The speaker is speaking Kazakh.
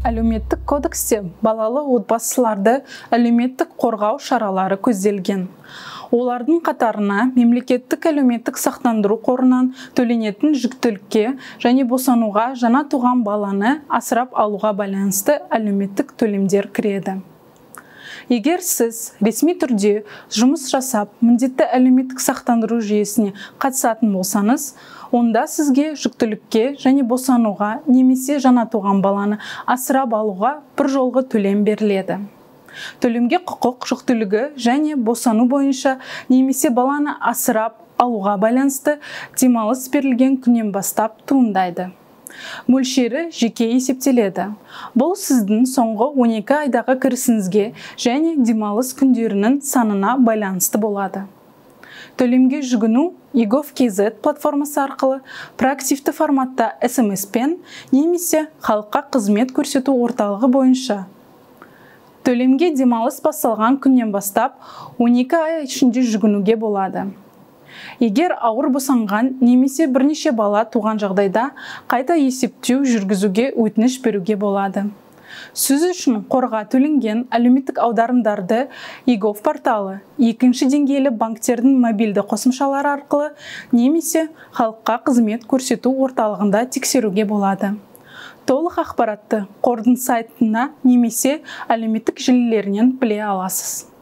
Әлеуметтік кодексте балалы отбасыларды әлеуметтік қорғау шаралары көзделген. Олардың қатарына мемлекеттік әлеуметтік сақтандыру қорынан төленетін жүктілікке және босануға, жаңа туған баланы асырап алуға байланысты әлеуметтік төлемдер кіреді. Егер сіз ресми түрде жұмыс жасап, міндетті әлеуметтік сақтандыру жүйесіне қатысатын болсаңыз, онда сізге жүктілікке және босануға немесе жаңа туған баланы асырап алуға бір жолғы төлем беріледі. Төлемге құқық жүктілігі және босану бойынша немесе баланы асырап алуға байланысты демалыс берілген күннен бастап туындайды. Мөлшері жеке есептеледі. Бұл сіздің соңғы 12 айдағы кірісіңізге және демалыс күндерінің санына байланысты болады. Төлемге жүгіну eGov KZ платформасы арқылы проактивті форматта SMS-пен немесе халыққа қызмет көрсету орталығы бойынша. Төлемге демалыс басталған күннен бастап 12 ай ішінде жүгінуге болады. Егер ауыр босанған немесе бірнеше бала туған жағдайда, қайта есептеу жүргізуге өтініш беруге болады. Сіз үшін қорға төленген әлеуметтік аударымдарды eGov порталы, екінші деңгейлі банктердің мобильді қосымшалары арқылы немесе халыққа қызмет көрсету орталығында тексеруге болады. Толық ақпаратты қордың сайтына немесе әлеуметтік желілерінен біле аласыз.